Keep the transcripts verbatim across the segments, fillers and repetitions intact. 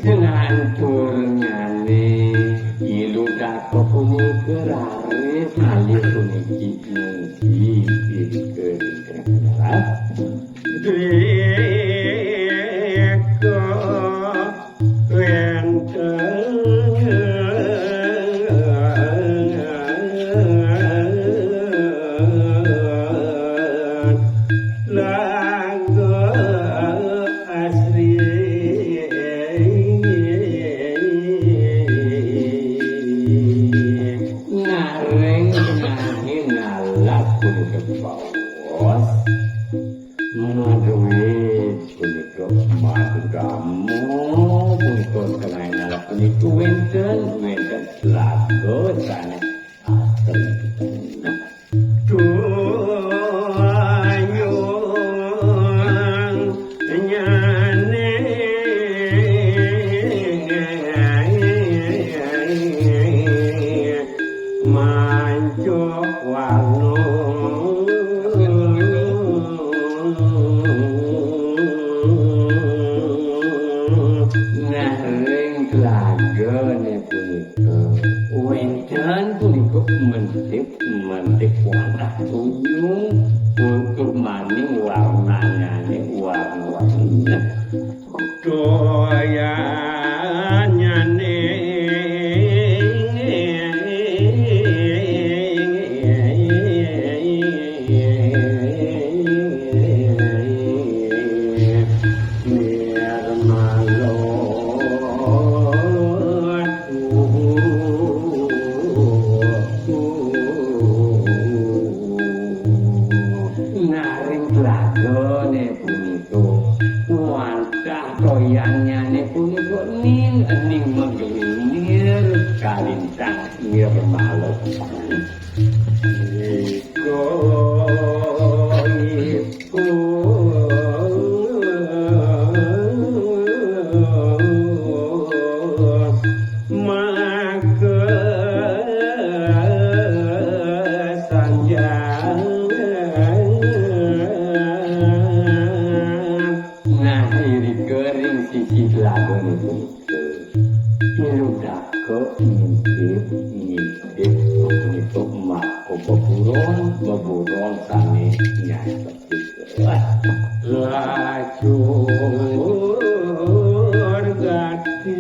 Selanturnyane ilu dako punika raris malih puniki mugi ing kadarat. Deka wenten laga asri. Naring sinahin ngalap punika baos. Madué punika madama punika kenai ngalap punika wenten, wenten laga sane asri. Tuyung nyane manca warna. Nah, ring telagane punika wenten punika mentik, mentik wantah tuyung, tur maning warnanyane warna-warni. Toyanyane nirmala. Naring telagane punika wantah toyannyane punika ning ening maglilir kalintang nirmala. Iko iku maka sanjang. Nah, irika ring sisi telagane punika. Iludaka ngintip, ngintip punika maka beburon, beburon sane nyai. Lacur gati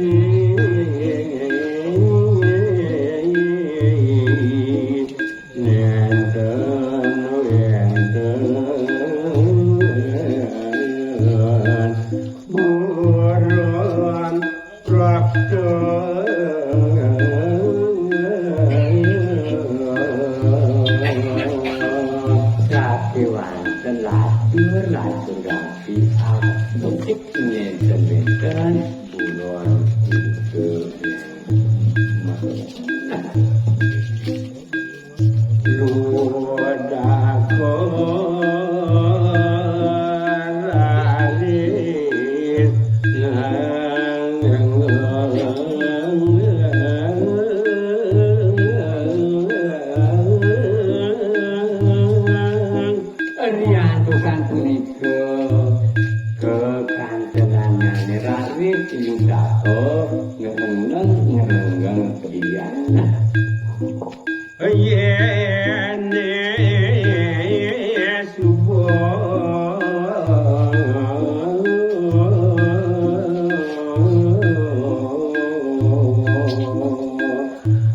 nenten wenten buron. Prapta sakewanten latur, latur rapi, asik nenten-nenten buron. Ludaka raris riantusan punika kakantenannyane raris yudaka ngerenggeng, ngerenggeng pedian. Yene suba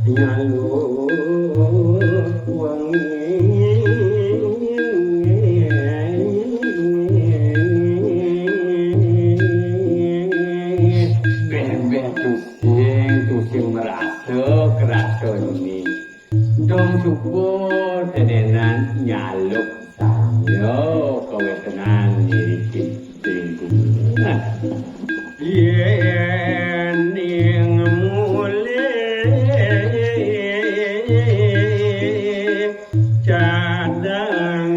nyaluk wengi. Beh, beh, tusing, tusing merasa, kerasa ini. Dong syukur tenenan nyaluk sanya kawetenan niriki ring gumina. Yening mulih cadang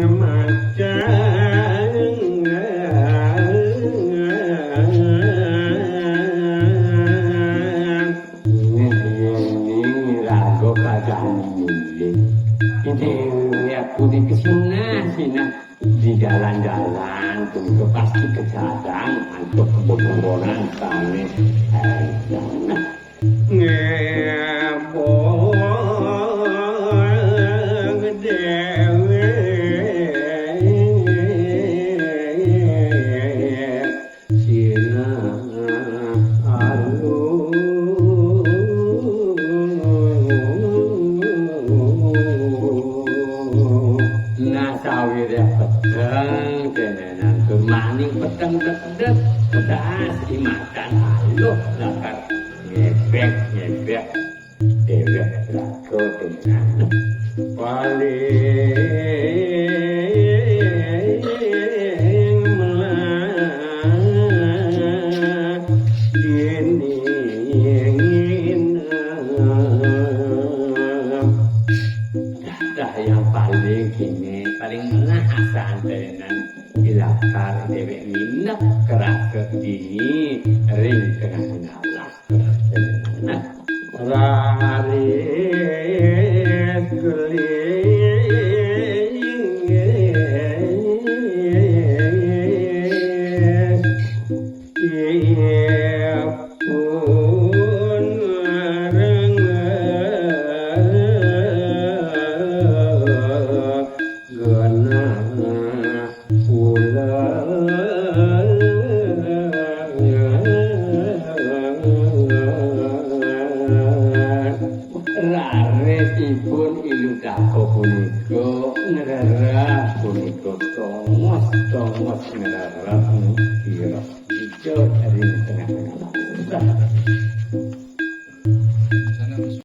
Ini lihat putih ke sini, sini. Di jalan-jalan, tuh pasti kejadang, antuk kebobonan, sami. Eh, nah. Ngepong dewe. Sinah alus. Nah, sawirya peteng, tenenan tur maning peteng dedet, pedas imatan aluh lakar ngebek, ngebek. Dhewek raga tenan. Paling melah dene nginep. Dah yang paling kene, paling melah asantenan ilakar dhewek nginep kerasa dini ring tengah alas. Raris kelinggih pun rengena. Genah ulah. Rarisipun Ilutaka punika ngrereh punika tongos-tongos ngrereh kira dija ring tengah-tengah.